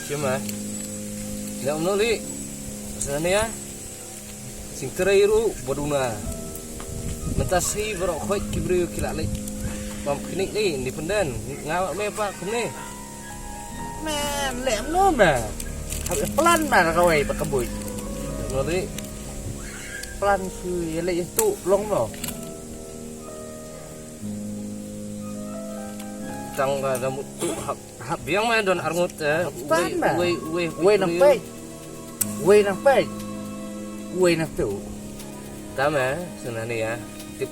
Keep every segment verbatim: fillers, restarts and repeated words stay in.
Jema. Leh mano li. Sana ya. Sing terai ru baduna. Mynta sngi baroh khoit ki briew ki la leh. Bam picnic ni independent. Nga me pa kumne. Man, leh mano ma. Hab plan ma ka wai ba ka bui. Mano li. Plan su ya leh tu long no. Tang ka da mut tu hap. Hap biang ma don arngut eh. Pan ma. Uwei uwei uwei nang peit. Uwei nang peit. Uwei nang tu. Tama sana ni ya. Tip.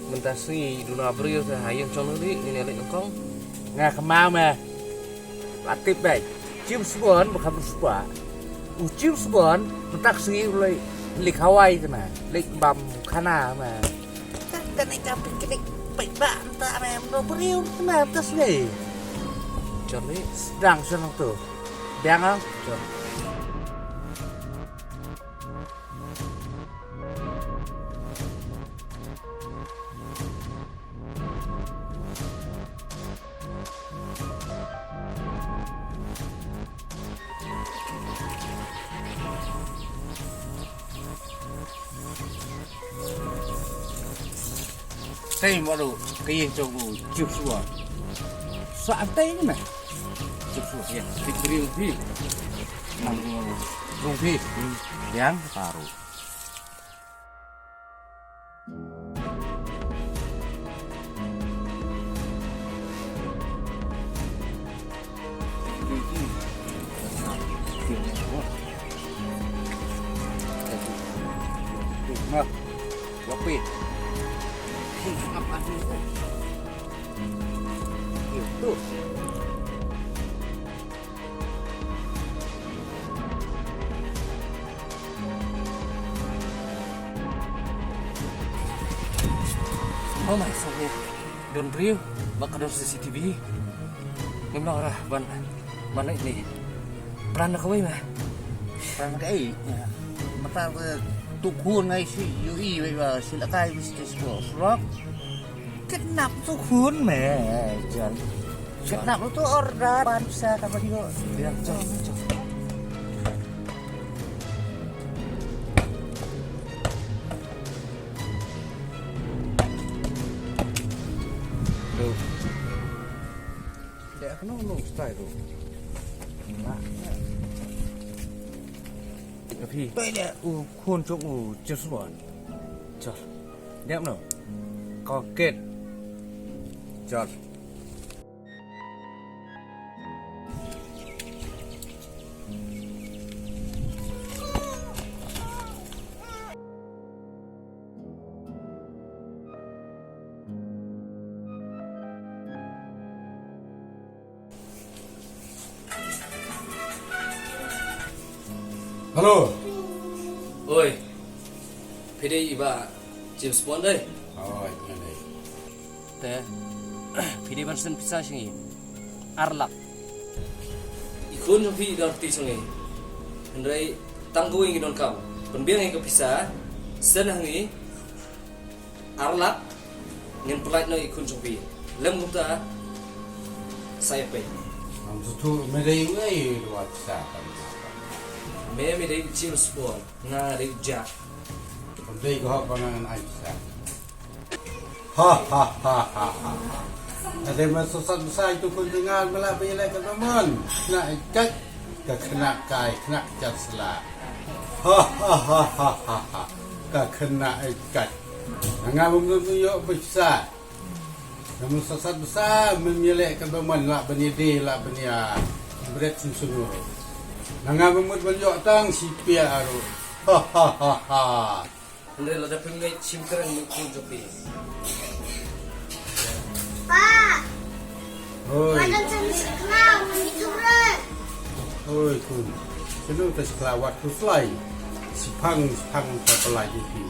Mynta sngi duna briew sa ha ïing jong li ni leh nyngkong. Nga kama ma. La tip bai. Jim Sbon ba kham spa. U Jim Sbon mynta sngi u leh leh khawai kana. Leh bam khana ma. Kan kan ai ka picnic bai ba mynta ma no briew ma mynta sngi. Jali sedang senang tu. Biang ah. Tei ma ru ka ïing jong u Joshua. Sa tei ni ma. Joshua ya, ti bri pi. Nang ru pi. Yang taru. Oh my, sorry. Don briew, ba ka don C C T V. Ngim lah ra ban ban ni. Pran ka wei ma. Pran ka ei. Mata tu khun ngai si yu i wei ba si la kai Mister Sport. Kidnap tu khun me jan. Kidnap tu order ban sa ka ba yu. Biar jom. Dek no no style tu. Nah. Tapi dia u khun jong u Joshua. Chal. Dek no. Kau ket. Chal. Hello. Oi. Phi dei i bah James Bond dei? Oi, nga dei. Te phi dei ban send pisa sha ngi ar lak. I khun jong phi i don kti sha ngi. Hynrei tang kawei ngi donkam. Pynbiang ïa ka pisa, send ha ngi ar lak. Ngin pynlait noh i khun jong phi. Lem kumta sa ïa peit. Ngam sngewthuh, me dei uei ruh pisa ka. Me, me dei James Bond. Nga dei Jack. Kam dei ka hok ba ngan ai pisa. Ha ha ha ha ha. Ade ma sosat besai tu kun dengan mela ba ila ka domon. Na ikat ka kena kai kena kat sela. Ha ha ha ha ha ha. Ka kena ikat. Nga bum tu yo pisa. Namun sasat besar memilih ke beman lah benia de lah benia bret sungsung. Nanga memut banjok tang si pia aru. Ha ha ha ha. Hynrei lada pynngeit shim kren mut kun jopi. Pa. Hoi. Madan sani sekolah mani jubret. Hoi kun. Senu ta sekolah wat kuslai. Sipang sipang ta pelai jopi.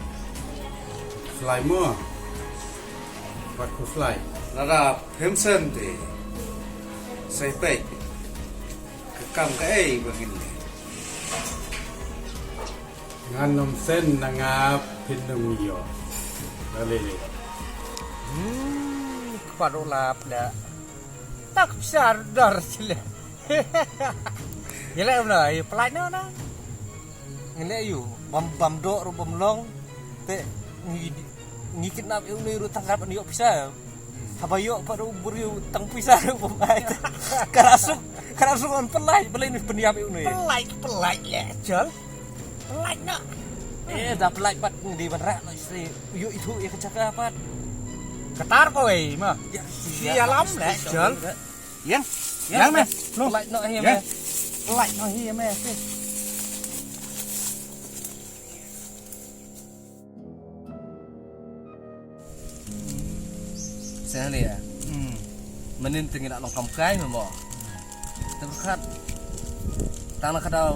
Kuslai mo. Wat khuslai. Lada phin send te. Sa peit. Ka kam kaei ba ngin leh. Ngan ym send na nga phin ym ïoh. Lale le. Hmm, kpat u lap da. Tak sar dar sile. Ïa leh kumno, ïa pynlait noh na. Ngi leh ïa u bam, bam doh ruh bam long. Te ngi, ngi kidnap ïa une ruh tang kat ban ïoh pisa. Haba ïoh pat ruh briew tang pisa ruh bam ai. Ka la suk, ka la suk ban pynlait, balei ngi pynïap ïa une. Pynlait, pynlait leh jol. Pynlait noh. Eh, da pynlait pat ngi dei ban rah noh shisha. Ïoh ithuh ïa ka jaka pat. Katar kawei ma. Ïa, ïa lam leh jol. Ïa. Ïa me. Pynlait noh hi me. Pynlait noh hi me. Seh leh. Hmm. Mynnin te ngi la long kam kai me mo. Te pyrkhat tang na ka daw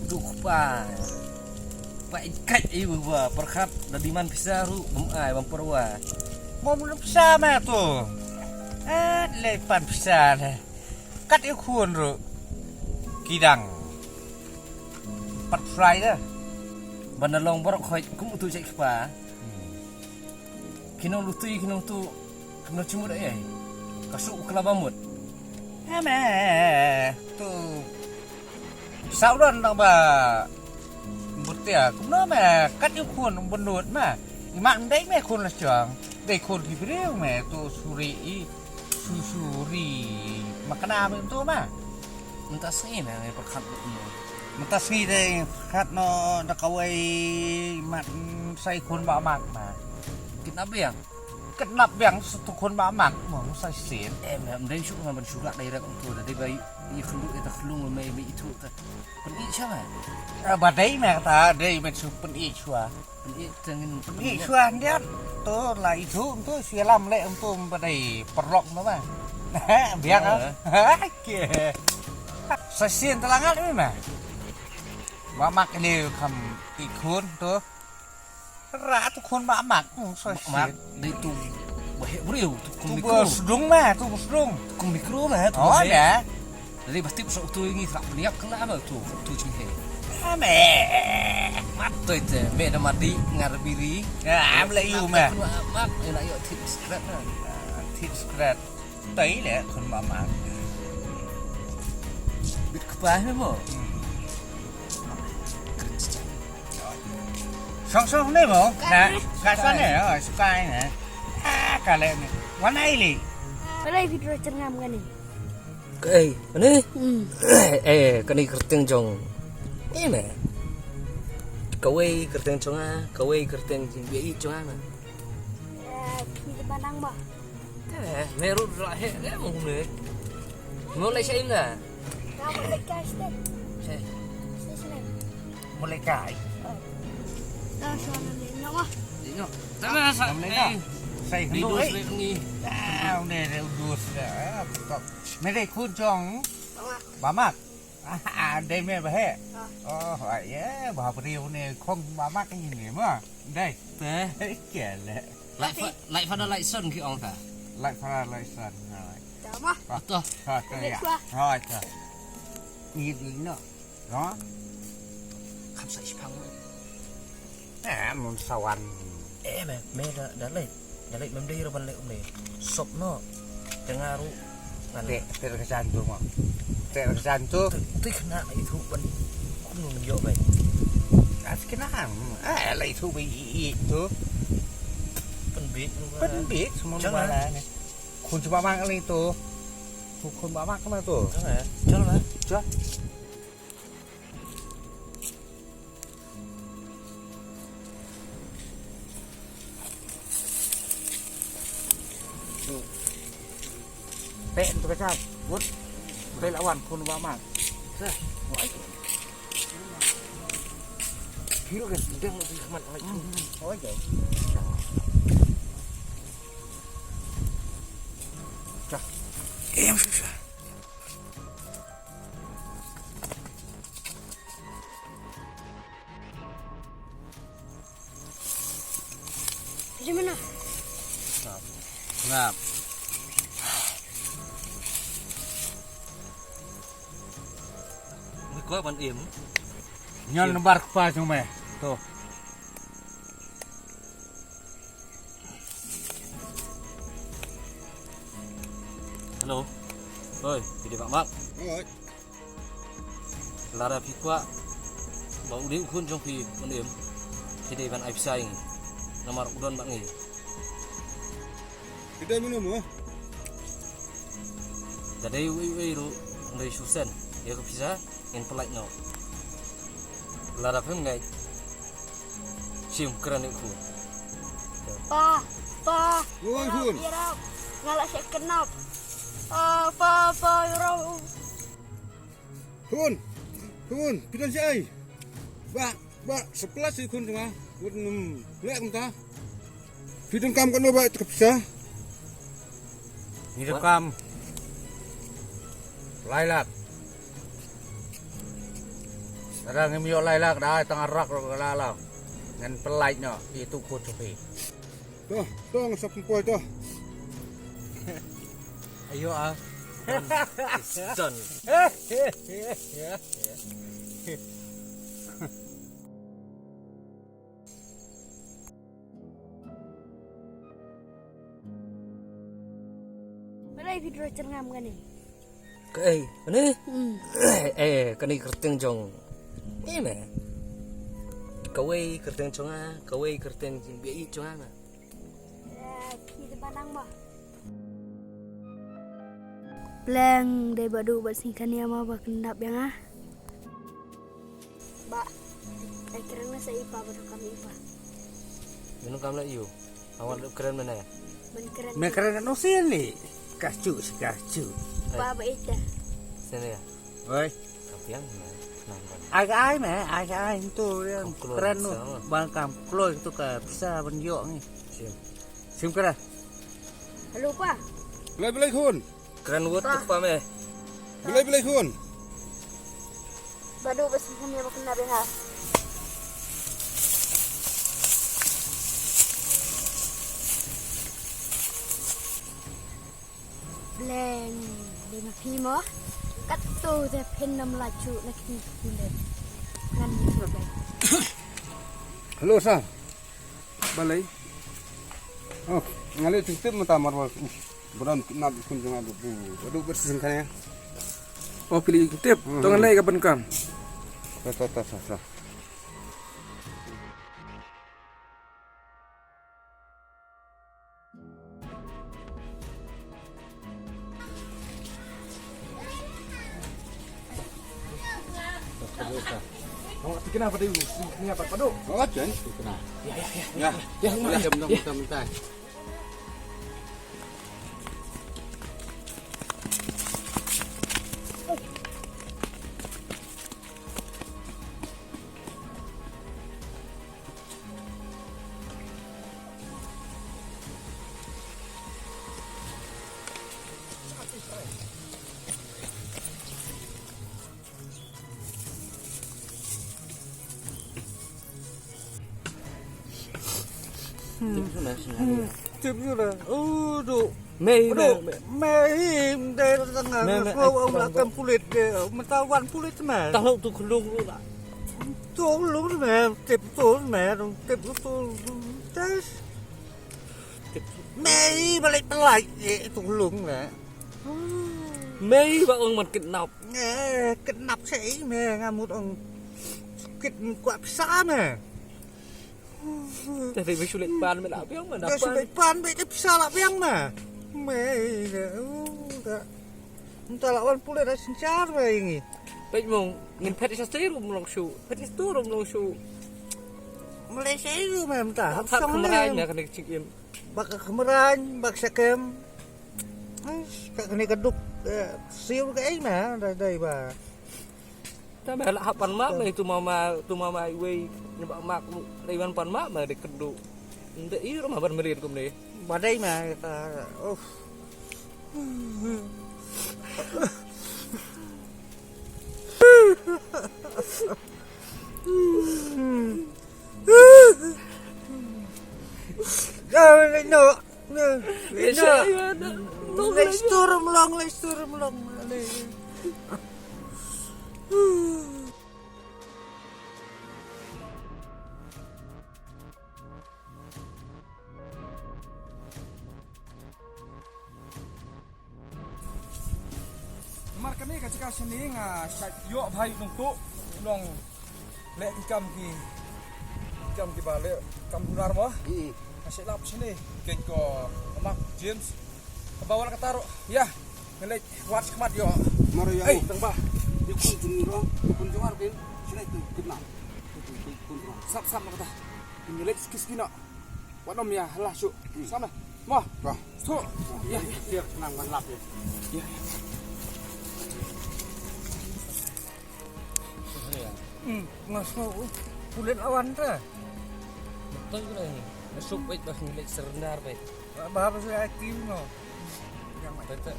tu kpa. Ba i kat i ba pyrkhat da demand pisa ruh bym ai bym pyrwa. Bym pisa me tu. Eh, le pan pisa le. Kat i khun ruh. Ki dang. Pat fry dah. Ban da long barok hoi kum utu cek kpa. Ki nongluti, ki nongtu, ki nongchimut ai. Ka suk ka la ba mut. Ame tu. Saudon dang ba mut ïa kumno me kat ïa khun bynnud ma. I mat ndai me khun la chong. Dei khun ki briew me tu suri i su suri. Ma kane me tu ma. Mynta sngi me ngi pyrkhat kumno. Mynta sngi dei pyrkhat noh da kawei mat sai khun ba mak ma. Kidnap biang. Kidnap biang satu khun ba mak mo sa sien. Em em dei shu ngan ban shu rak dei rek ong tu da dei bai i khlu i ta khlu me me i tu ta. Pyn i cha me. Eh, ba dei me ta dei me shu pyn i chua. Pyn i tengin pyn i chua ndiat. Tu la i tu tu shu lam le ong tu ba dei perlok no ba. Biang ah. Ke. Sa sien ta la ngat me me. Ba mak ni kham i khun tu. Ra tu khun ba mak. Hmm, so mak shit. Dei tu ba he briew tu kum tu mikro. Ba sdung ma tu ba sdung. Tu kum mikro ma tu. Oh ba he. Ya. Dei ba tip so tu ngi sa niap kena ba tu tu ching he. Ame. Mat tu te me na madi ngar biri. Ya, am le yu ma. Mak ina yo tip secret na. Tip secret. Tai le khun ba mak. Bit kpa he mo. Hmm. Song song ne mo. Na, ka sa ne, oh, sukai ne. Ah, ka le ne. Wan ai li. Balei video chernam ngani. Ei, ne? Hmm. Eh, kani kerteng jong. Ei me. Kawei kerteng jong a, kawei kerteng jong a. Eh, ni te banang ba. Eh, me ruh ruh he, eh, mo me. Mo lai shaim na. Ka mo lai kai state. State. State state. Mo lai kai. Da shuwa na le nyok ah. Nyok. Ta na sa. Mo lai kai. Sai hnu eh. Ah, ne re udus da. Tok. Me re khun jong. Ba mak. Ah, dei me ba he. Oh, ye, ba briew ne khong ba mak ni ma. Dei. Te. Kele. Like fa-, like father, like son ki ong ta. Like father, like son. Alright. Tama. Ah. To. Ha, to ya. Ha, to. Ni di no. No. Kham sa shipang. Eh, mun sawan. Eh, me, me da, da lei. Da lei mem dei ruh ban lei um lei. Sop no. Te nga ruh. Te, te ka jan tu mo. Te ka jan tu. Te, te kena itu ban. Kum nung yo bai. At kena. Eh, lei tu bai i, i tu. Pen bit. Pen bit semua. Jangan. Wala ni. Khun shu ba mak kali tu. Khun ba mak kali tu. Jom lah. Jom. Pek tu kacau. But. Betul lawan khun ba mak. Sah. Wah. Kira kan sedang nak pergi ke mana? Hmm. Oh, ya. Dah. Eh, yang susah. Di mana? Ngap. Ngap. Ni kua ban im. Nyan bar kpa jong me. To. Hello. Hoi, phi dei Bah Mak. Hoi. Lada phi kwah ba u dei u khun jong phi un im, phi dei ban ai pisa ïa ngi. Namar u don bad ngi. Phi dei mano mo? Da dei uei uei ruh, ym dei shuh shen. Ïa ka pisa ngin pyllait noh. Lada phim ngeit, shim kren ïa u khun. Pa, pa. Oi khun. Ïarap, ïarap. Nga la shah kidnap. Ah, pa, pa, ïarap. Khun, khun, phi don shaei? Bah, bah, sa plas ïa u khun jong nga. Khun, hmm, leh kumta. Phi donkam katno bah ïa ka pisa? Ngi donkam lai lak. Lada ngim ïoh lai lak, da ai tang arak ruh ka la la. Ngan pyllait noh ïa u khun jong phi. To, to, nga sa pynpoi to. Ayo ah. Done. Balei phi thrang ngam kane? Kaei, kane? Hmm. Eh, kane kyrteng jong i me. Kawei kyrteng jong nga, kawei kyrteng jong i jong nga. Eh, phi dei ba nang ma. Pleng dei ba duh ba sngewkhan ïa ma ba khyndap ïa nga. Ba, ai kren na sa i pa ba donkam i pa. Mynno kam la ïoh. Awan kren mynne. Ban kren. Me kren no sien ni. Kachu si kachu. Pa ba ita. Sini ya. Oi. Kapiang na. Nang kan. Ai ai me, ai ai tu yang. Kam kloi kren nu. Sama. Bang kam kloi tu ka pisa ban ïoh ni. Sim. Sim kren. Halo pa. Belai belai khun. Kren wut tu pa me. Belai belai khun. Ba duh ba sngewkhan ïa ma khyndap ïa nga. Pleng dei ma phi mo. Katto te phin ym lah shuh na kti phi le. Ngan ni shuh be. Hello sir. Balei? Oh, nga leh jingtip mynta marwei. Ba don kidnap ïa u khun jong nga, ba dei ba shisien kane. Oh, phi leh jingtip. To ngan leh ïa ka ban kam. Ta ta ta ta ta. Awak tikna pada u, tikna pada padu. Oh, jen tikna. Ya, ya, ya. Ya, ya, ya, ya, ya. Mentang, mentang, mentang. Tip shuh na, shuh na. Tip shuh na. Oh, duh. Mei, mei, mei. Mei, mei, mei, mei, mei, mei, kam pulit de. Mynta wan pulit mei. Tang tu khulung tu la. Tu khulung mei, tip tu mei, tip tu. Tes. Mei, balei pelai, eh, tu khulung mei. Mei, ba ong man kidnap. Eh, kidnap sei mei, nga mut ong kit kwah pisa mei. Te te bisu lek pan me la biang me. Bisu lek pan me te pisa la biang me. Me, uh, da. Mynta la wan pule da synshar me ngi. Peit mong, ngin phet sa stu rum long shu. Phet stu rum long shu. Malaysia ru me mynta. Hap song me. Kane ka chingim. Bak ka khamrain, bak sakem. Ka kane ka duk, eh, siu ka ei me, dai, dai ba. Te me la hap pan map me tu mama, tu mama iwei, ni ba mak lu, dei ban pan map me de kedu. Nde i rumah ban merin kumne. Ba dei me, ka, oh. Ya, no. No. No. Let's turun long, let's turun long. Kane ka jaka shane nga shait ïoh bha ïa u nongtuh, u nongleh ki kam ki, ki kam kiba leh kam dunar mo. Hmm. Nga shait lap shane, keiñ ko Mark James. Kaba wat la katta ruh, ïa, nga leit wad shakhmat ïoh. Mar ïa. Ei, tang ba. Ïa khun jong ngi ruh, ïa khun jong ngi ruh kin, shane tu, kit ma. Sap, sap na kata. Kin leit skis kina. Wat nym ïa lah shuh. Sama. Mo. Bah. Shuh. Ïa. Ïa, nang ban lap ïa. Ïa. Hmm, nga sngewthuh. Kulit lawan ta. Betul juga ini. Masuk baik bah nilai serenar baik. Bah, bah, bah, saya aktif no. Yang mana? Betul.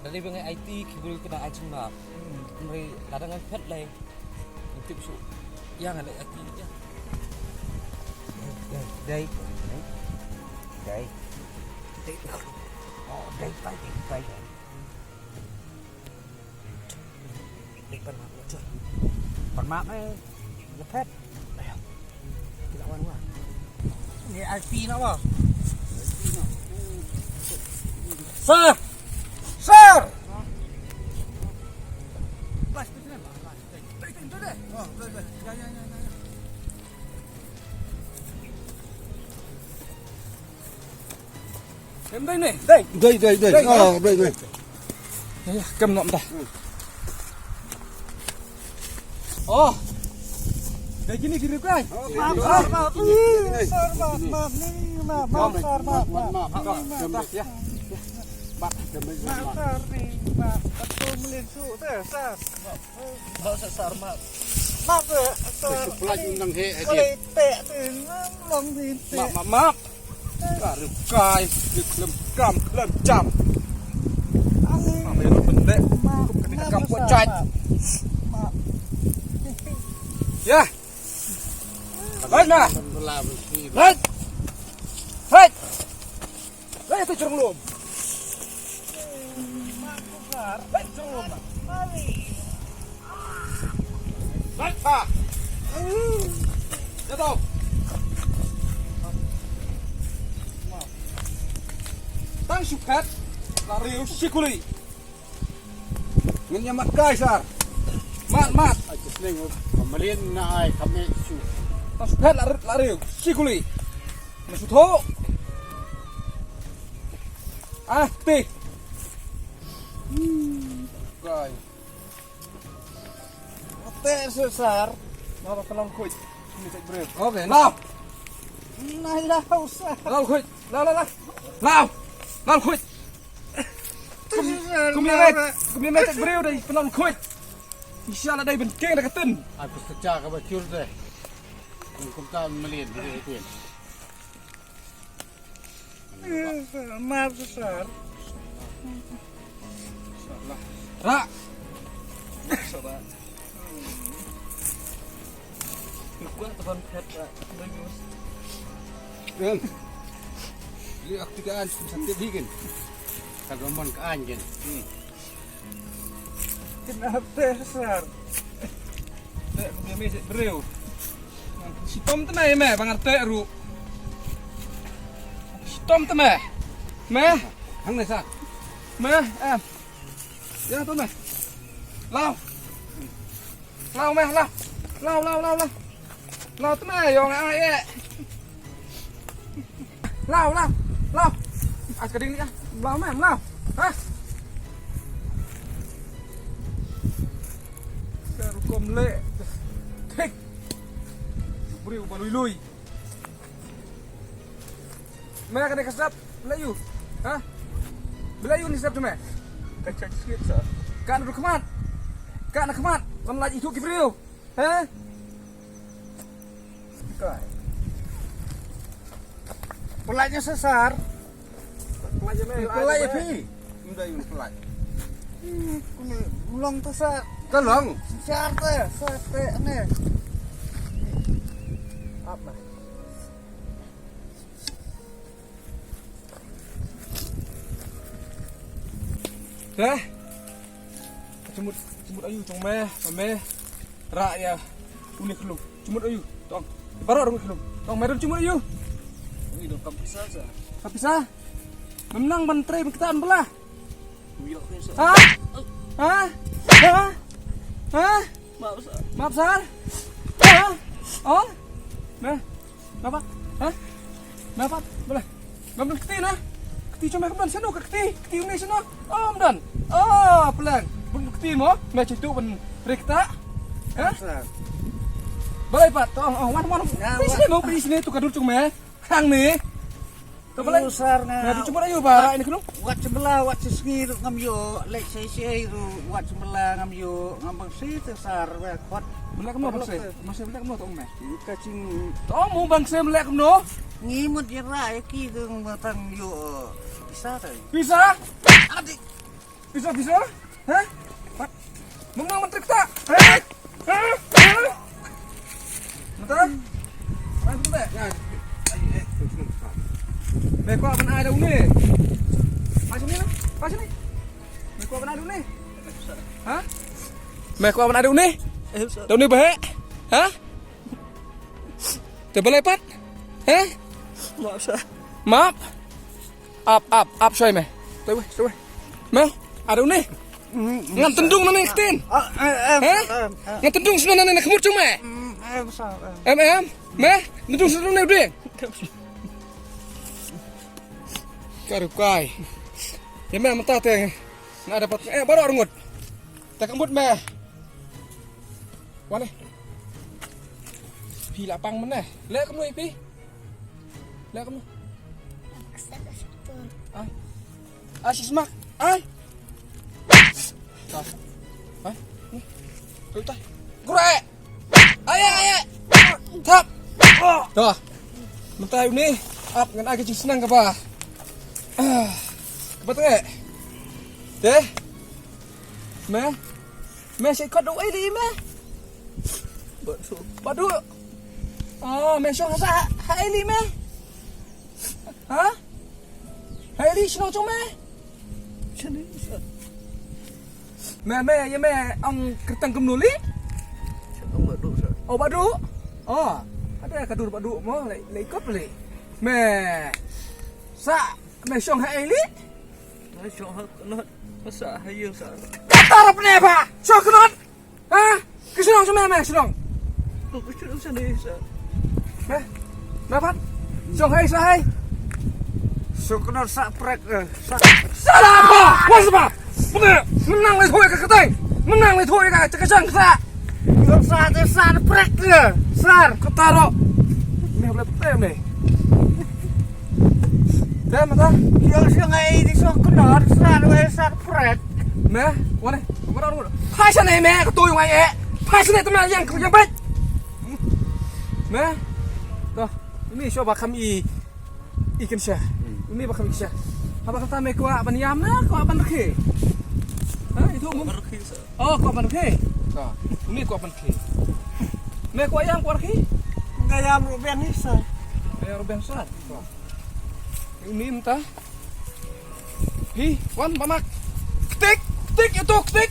Dari bangai I T ki guru kena ajin map. Hmm. Mari kadang kan pet lai. Tip su. Yang ada I T ya. Dai. Dai. Dai. Oh, dai, dai, dai, dai. Dai pan map. Pan map eh. Lepet. Ayo. Kita wan wan. Ni I P na ba? Sir! Sir! Em dai ne? Dai. Dai, dai, dai. Dai, ah, dai, dai. Ya, ya, kam nom dah. Oh. Dai kini kiri kai. Oh, map, map, map. Sir, map, map, ni, map, map, sir, map, map. Map, map, map. Ya. Map, map, sir, ni, map. Aku melin su, sir, sir. Map. Map, sir, sir, map. Map, sir, sir. Aku pelaj undang he, he. Boleh pek tu, long di pek. Map, map, map. Ka riew kai, riew khlem kam, khlem jam. Map, riew pendek. Map, kena map, kam sir, buat jait. Map. Ya. Hai, nah. Hai. Hai. Hai, tu jerung lum. Hai, jerung lum. Hai, ha. Ya, tu. Tang shu phet. La riew shi kuli. Ngin ïa mat kai sar. Mat, mat. Ai, ka sneng, ka mlien na ai, ka meh shu. Tang shu phet la, la riew shi kuli. Nga shu thoh. Ah, ti. Kai. Te sar. Nga ba ka long khuid. Ni tek briew. Okay, now. Nai lau sar. Long khuid. Lau, lau, lau. Lau. Long khuid. Kum, kum ïa met, kum ïa met briew dei, pynlong khuid. Inshallah dei ban keng da ka tyn. Ai, pus ka cha ka ba chur de. Kum ta mlien de tin. Mar sar. Ra. Em. Li ak ti ka an, sa tip hi kin. Ka domon ka an kin. Hmm. Kena te sar. Te me me se breu. Shitom te me me bangar te ru. Shitom te me. Me. Hang ne sa. Me, em. Ya to me. Lao. Lao me, lao. Lao, lao, lao, lao. Lao te me yong ai eh. Lao, lao, lao. As ka ding ni ah. Lao me, lao. Ha? Ka rukom le. Thik. Briew ba lui lui. Me kane ka sap, la yu. Ha? Ba la yu ni sap tu me. Ka chak sikit sa. Ka na khmat. Ka na khmat. Kan la itu ki briew. Ha? Kai. Pelajar sesar. Pelajar me. Pelajar pi. Unda yun pelaj. Kuni ulong tu sar. Tolong. Sar te, sar te ne. Apa? Heh. Jumut, jumut ayu jong me, me. Ra ya. Uni khlum. Jumut ayu. Tong. Baroh rung khlum. Tong me jumut ayu. Uni dong kam pisa sa. Kam pisa? Memnang ban trei ban ktan bela. Ha? Ha? Ha? Ha? Map sar. Map sar? Ha? Oh? Me? Map pat? Ha? Map pat? Balei? Ngam don kti na? Kti jong me kam don, shano ka kti? Kti une shano? Oh, ngam don. Oh, pleng. Bun kti mo? Me shu tuh ban rikta? Ha? Sar. Balei pat? To ong, ong, wan, wan. Phi shane mo, phi shane, to ka dur jong me. Hangne. To balei? Ïoh sar nga. Nga du jumur aïu ba rai ne khnong? Wat shylla, wat shisngi ruh ngam ïoh, leit shai shai ruh wat shylla ngam ïoh, ngam bang shi te sar ba khot. Balei kumno bang shi? Bang shi balei kumno to ong me? Ka jing. To ong mo bang shi balei kumno? Ngi mut ïa rai ki dang ba tang ïoh pisa te. Pisa? Adik. Pisa, pisa? Ha? Pat. Mung nang menteri kita. Ha? Ha? Ha? Mata? Mai tu deh. Ya. Me kwah ban ai da une. Pas sini lah. Pas sini. Me kwah ban ai da une. Ha? Me kwah ban ai da une. Da une bah. Ha? Te balei pat? Ha? Map sar. Map. Ap, ap, ap shoi me. Shoi wei, shoi wei. Me, ai da une. Ngan tynrung nangne ktien. He? Ngan tynrung shano nangne na khmut jong me. Em, em. Me, tynrung shano nangne u dieng. Ka rukai. Ïa me mynta te. Nga da pat, eh, baroh rngut. Te ka mut me. Wan eh. Phi la pang mynne. Leh kumno ïa phi? Leh kumno? Ai. Ai, shismak. Ai. Ai. Ni. Khreh. Ai, ai, ai. Thap. To. Mynta une. Ap ngan ai ka jingsneng kaba. Ah. Kaba teh. Te. Me. Me shu khot da ei li me. Badu. Badu. Oh, me shong ha sa, ha ei li me. Ha? Ha ei li shnong jong me. Shane sa. Me, me, ïa me ong kyrteng kumno li? Ong Badu sa. Oh, Badu. Oh. Ada ka dur Badu mo, lei, lei kot lei. Me. Sa, me shong ha ei li? Me shong ha khnot. Sa ha ïing sa. Kata rap ne ba. Shong khnot. Ha? Ki shnong sha me, me shnong. Ko ki shnong sha ne sa. Me? Me pat? Shnong hai sa hai. Shnong kano sa prek, eh, sa. Sa la ba! Wa sa ba! Pune! Menang le thoi ka kateng. Menang le thoi ka, ka jang sa. Shnong sa te sa prek eh. Sar. Kata ro. Me le pute me. Te mata. Yo shnong ai di shnong kano sa le sa prek. Me? Wane? Wane, wane. Phai shane me, ka tu yung ai eh. Phai shane te me yang, yang bait. Me? To, imi shuwa ba kham i, i kynsha. Imi ba kham i kynsha. Haba kata me kwah ban ïam na, kwah ban rkhe. Ha, itu mu. Ban rkhe sa. Oh, kwah ban rkhe. To, imi kwah ban rkhe. Me kwah ïam, kwah rkhe. Nga ïam ruh biang ni sa. Nga ïam ruh biang sa. To. Uni mynta. Hi, wan, mamak. Ktik, ktik, itu, ktik.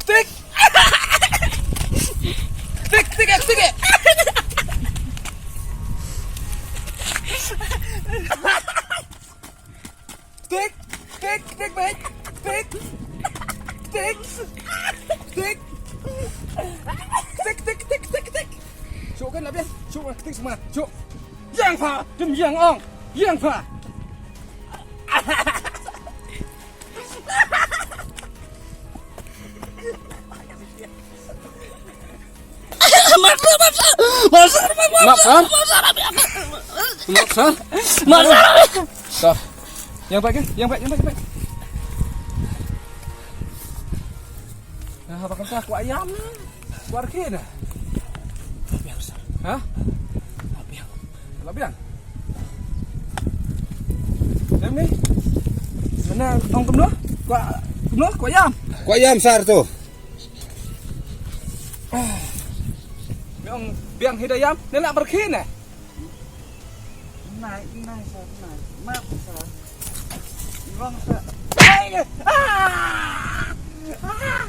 Ktik. Ktik, ktik, ktik. Ktik, ktik, ktik, baik. Ktik. Ktik. Ktik. Ktik, ktik, ktik, ktik, ktik. Shu kan, Abian. Shu, ktik semua. Shu. Yang pha, dim yang ong. Yang pha. Map sar. Map sar. Map sar. Sar. Yang baik, yang baik, yang baik, yang baik. Nah, apa kata aku ayam? Keluar ke dah. Hah? Labiang. Em ni. Sana ong kumno? Kwah kumno? Kwah ïam. Kwah ïam sar tu. Me ong biang hi da ïam. Ne la berkhi ne. Nai, nai sar, nai. Map sar. Wang sar. Ai, ah! Ah!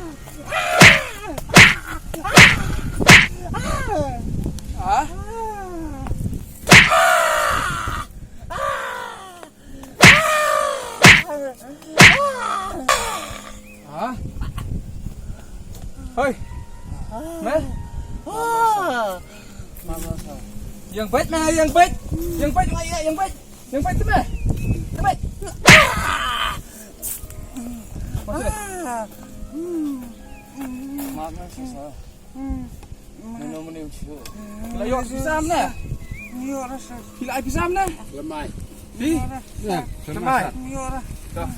Ah! Ah! Ah! Hoi. Me? Ah. Yang bait me, yang bait. Yang bait, yang bait. Yang bait me. Yang bait. Ah. Maaf, Sir. Hmm. Hmm. Mano mano shu. La ïoh pisa ne? Ïoh rasa. Phi la ai pisa ne? Lemai. Phi? Lemai. Lemai. Ïoh rasa. Dah.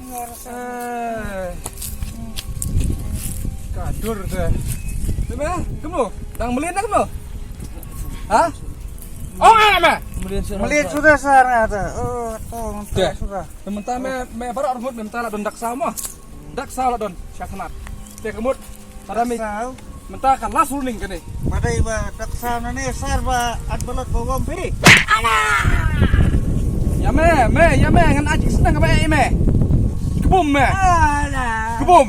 Ïoh rasa. Eh. Ka dur te. Te me, kumno? Dang mlien ne kumno? Ha? Oh, eh, me. Mlien suda. Mlien suda sar nga te. Oh, to, te suda. Te mynta me, me baroh arngut me mynta la don dak saw mo. Dak saw la don sha tnat. Te ka mut, para mi. Dak saw. Mynta ka last warning kane. Badei ba dak saw na ne sar ba at balot ba wam phi. Ala! Ïa me, me, ïa me, ngan ajik sdang ba ïa me. Kebum me. Ala! Kebum.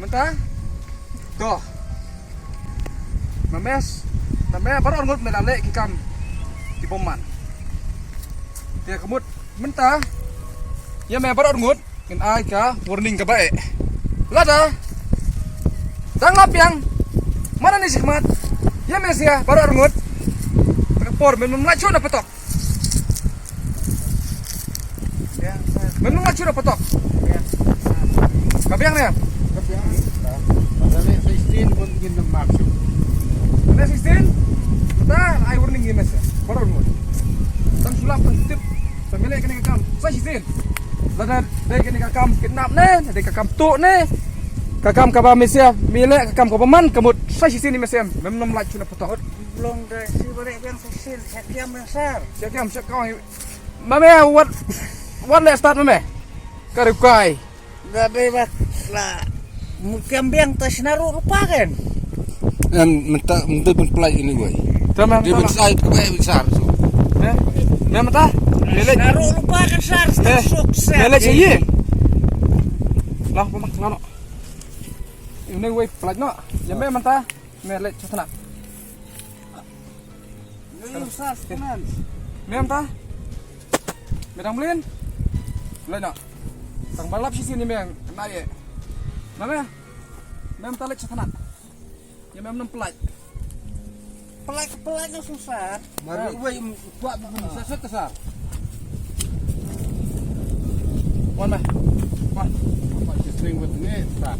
Mynta? Doh. Mames, na me baroh arngut me la leh ki kam ki bymman. Te ka mut mynta ïa me baroh arngut ngin ai ka warning kaba eh. Lada dang la biang, man ne shikmat ïa me sia baroh arngut. Ka por men mem lait shuh na patok. Mem nang lait shuh na patok. Ka biang ne? Ka biang. Lada leh sixteen bun ngin nang mark shuh. Lada sixteen? Lada ai warning ngin message. Baroh ngut. Tang sulap tang tip. Sa me leh kane ka kam sa shisien. Lada dei kane ka kam kidnap ne, dei ka kam tuh ne, ka kam kaba me sia me leh ka kam kaba man, ka mut sa shisien ne me sia mem nang lait shuh na patok. Long dei si ba leh biang shisien, sa kiam biang sar. Sa kiam, sa kiam. Ma me wat, wat leh start ma me. Ka riewkai. Da dei ba la mut kiam biang ta sna ruh rupa kan. Em, mynta, mynta pun pelai ini wei. Tama, dia tama. Besai ke baik besar. Eh? Me mynta? Lelek. Sna ruh rupa kan sar. Eh, sukses. Lelek sih ye. Lah, pemak sna no. Ini wei pelai no. Ya me mynta. Me leit sha tnat. Ïoh, ïoh, sar, sar. Me mynta? Me dang mlien? Leit noh. Tang ba lap shisien ïa me kane ïa. Na me? Me mynta leit sha tnat. Ïa me mynta pynlait. Pynlait, pynlait noh shisha. Mar wei, um, kwah bun sa sa ka sar. Wan me. Wan. Apa shisien wat ne sar.